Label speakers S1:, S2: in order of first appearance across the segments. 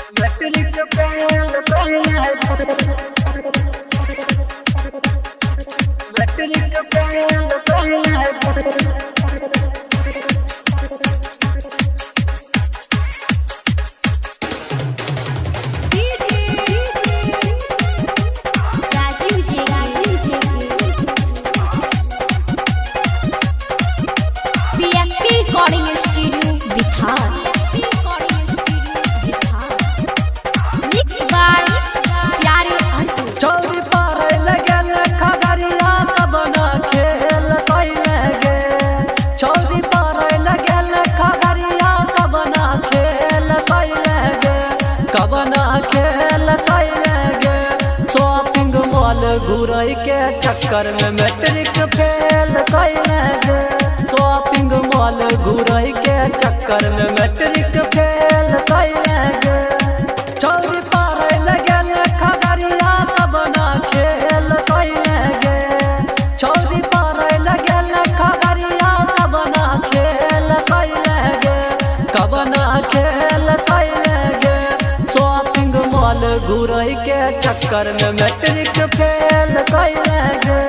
S1: Matric fail कैले matric fail कैले।
S2: Rajiv J PSP recording studio Bihar. Mix by Pyare Arjun.
S1: चौरी पारे लगल खगड़िया कबना खेल कैले गे। चौरी पारे लगल खगड़िया कबना खेल कैले गे। कबना खेल कैले गे। शॉपिंग मॉल घुरै के चक्कर में मैट्रिक फेल कैले गे। शॉपिंग मॉल घुरै के चक्कर में मैट्रिक फेल कैले गे। चौरी पारे लगल खगड़िया कबना खेल कैले गे। चौरी पारे लगल खगड़िया कबना खेल कैले गे। कबना खेल कैले गे। शॉपिंग मॉल घुरै के चक्कर में मैट्रिक फेल कैले गे।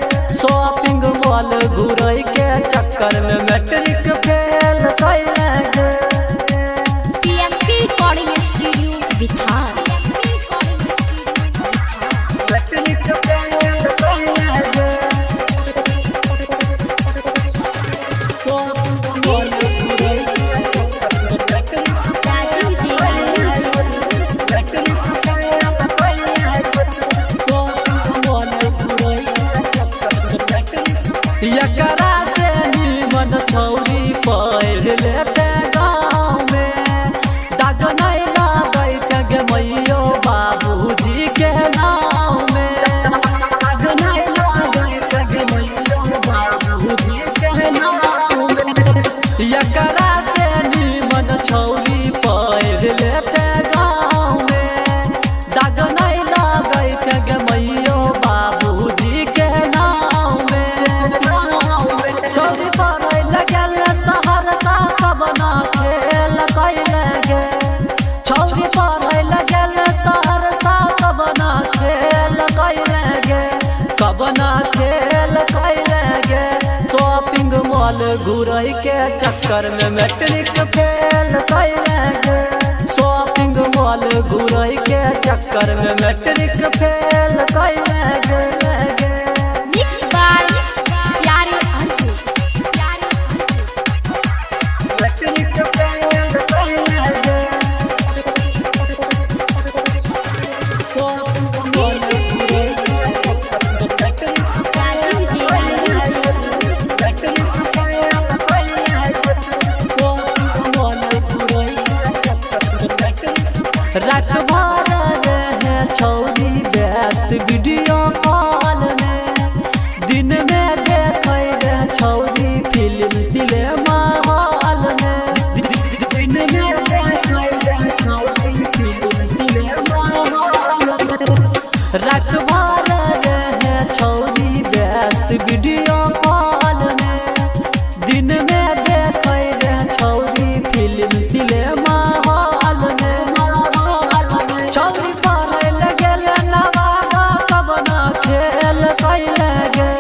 S1: शॉपिंग मॉल घुरै के चक्कर में मैट्रिक फेल कैले गे।
S2: PSP recording studio Bihar.
S1: Matric fail कैले गे। शॉपिंग मॉल घुरै के चक्कर में मैट्रिक
S2: राजीव जे
S1: एकरा से निमन छौरी पढ़ लेते गाँव में। दाग नहीं लागैत गे मैयो बाबूजी के नाम में। दाग नहीं लागैत गे मैयो बाबूजी के नाम में। एकरा से निमन छौरी पढ़ लेते गाँव में। दाग नहीं लागैत गे मैयो बाबूजी के नाम में। चौरी पढ़ै लगल सहरसा कबना खेल कैले गे। चौरी पढ़ै लगल सहरसा कबना खेल कैले गे। कबना खेल कैले गे। शॉपिंग मॉल घुरै के चक्कर में मैट्रिक फेल कैले गे। शॉपिंग मॉल घुरै के चक्कर में मैट्रिक फेल कैले गे।
S2: मिक्स बाय प्यारे अर्जुन।
S1: मैट्रिक फेल कैले गे। शॉपिंग मॉल घुरै के चक्कर में मैट्रिक
S2: राजीव जे
S1: रात भर रहे छौरी व्यस्त वीडियो कॉल में। दिन में देखै रहे छौरी फिल्म सिनेमा हॉल में। दिन में देखै रहे छौरी फिल्म सिनेमा हॉल में। रात भर रहे छौरी व्यस्त वीडियो कॉल में। दिन में देखै रहे छौरी फिल्म सिनेमा हॉल में। चौरी पढ़ै लगल नवादा कबना खेल कैले गे।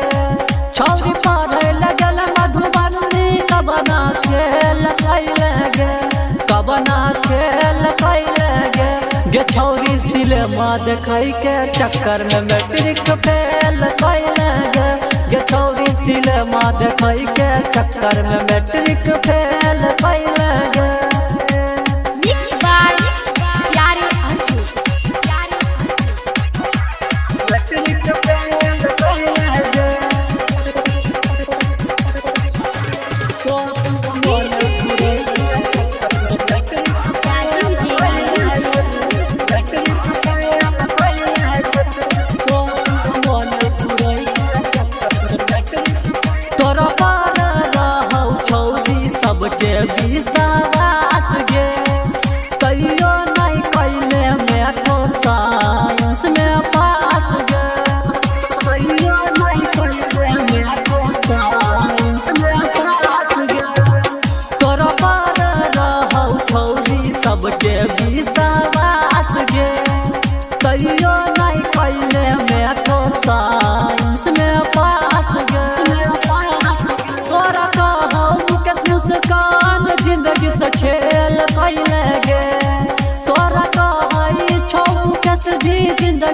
S1: चौरी पढ़ै लगल मधुबनी कबना खेल कैले गे। कबना खेल कैले गे। गे छौरी सिनेमा देखै के चक्कर में मैट्रिक फेल कैले गे। गे छौरी सिनेमा देखै के चक्कर में मैट्रिक फेल कैले गे।
S2: मिक्स बाय प्यारे अर्जुन।
S1: मैट्रिक फेल कैले गे। शॉपिंग मॉल घुरै के चक्कर में मैट्रिक
S2: राजीव जे
S1: तोरा पार रहौ छौरी सबके विश्वास गे। तैयो नहीं कैले मैथो साइंस में पास गे। तैयो नहीं कैले मैथो साइंस में पास गे। तोरा पार रहौ छौरी सबके विश्वास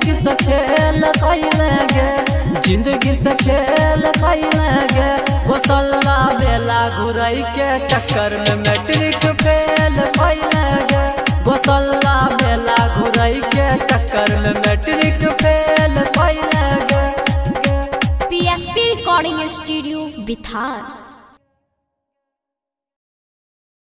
S1: जिंदगी से खेल कैले गे, जिंदगी से खेल कैले गे। गोसल्ला बेला घुरई के चक्कर में मैट्रिक फेल कैले गे। गोसल्ला बेला घुरई के चक्कर में मैट्रिक फेल कैले गे।
S2: PSP Recording Studio, Bithar.